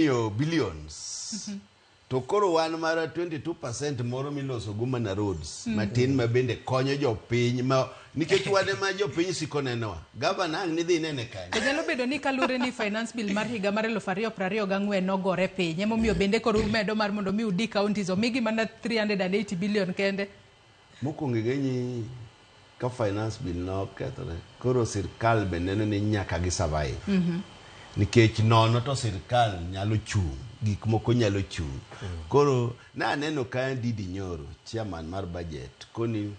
Miyo billions to koro wan mara 22% moro miloso go mana roads matin ma bende konyo jopiny ma nikech wan ema jopiny siko nenowa. Gavana ang' nidhi inene kanye? To nyalo bedo ni kaluwore ni finance bill mar higa mar 2024 nogore piny, emomiyo bende koro umedo mar mondo mi udi counties omigi mana 380 billion kende. Mokwongo ing'e ka finance bill nokethore, koro sirkal be neno ni nyaka gi survive. Nikech nono to sirkal nyalo chung', gik moko nyalo chung'. Koro naneno ka Ndindi Nyoro, chairman mar budget, koni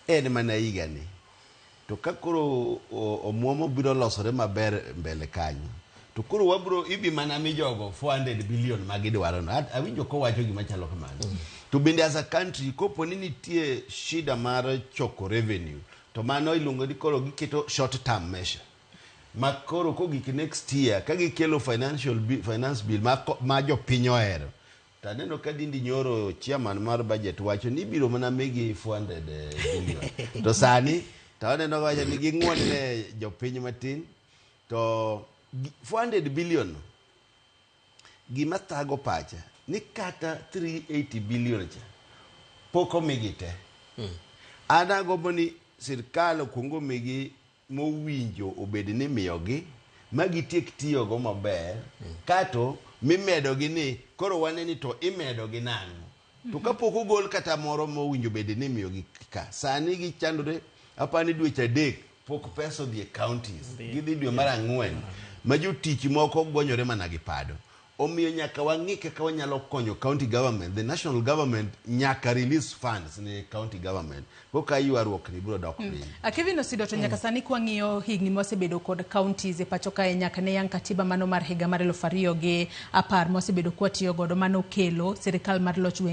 en mana higani. To ka koro omuom obiro losore maber mbele kanyo, to koro wabro ibi mana mi jogo 400 billion ma gidwaro no. Awinjo kowacho gima chalo kamano. To bende as a country, kopo ni nitie shida mar choko revenue, to mano iluongo ni koro giketo short term measure. Ma koro kogik next year, ka gikelo financial finance bill ma jopiny ohero, to aneno ka Ndindi Nyoro, chairman mar budget, wacho ni ibiro mana migi 400 billion. To sani to aneno ka wacho ni ging'uon ne jopiny matin to 400 billion no, gima thago pacha ni kata 380 billion cha pok omigi te. An agombo ni sirkal okuong omigi mowinjo obed ni miyogi ma gitiek tiyogo maber kato mimedogi ni koro wane ni to imedogi nang'o to kapok ogol kata moro mowinjo bed ni imiyogi ka sani gichandore apani dweche 3 pok pesa odhi e counties gidhi dwe mar 4 ma jotich moko gwonyore mana gi pado. Omiyo nyaka wang'i kaka wanyalo konyo county government. The national government nyaka release funds ne county government koka ywaruok ni biro dok piny. Kevin Osido, to nyaka sani kwang'iyo higni mwasebedo kod counties e pacho kae nyaka ne yang katiba mano mar higa mar 2010 mwasebedo kwatiyo godo mano kelo sirikal mar loch gwenge.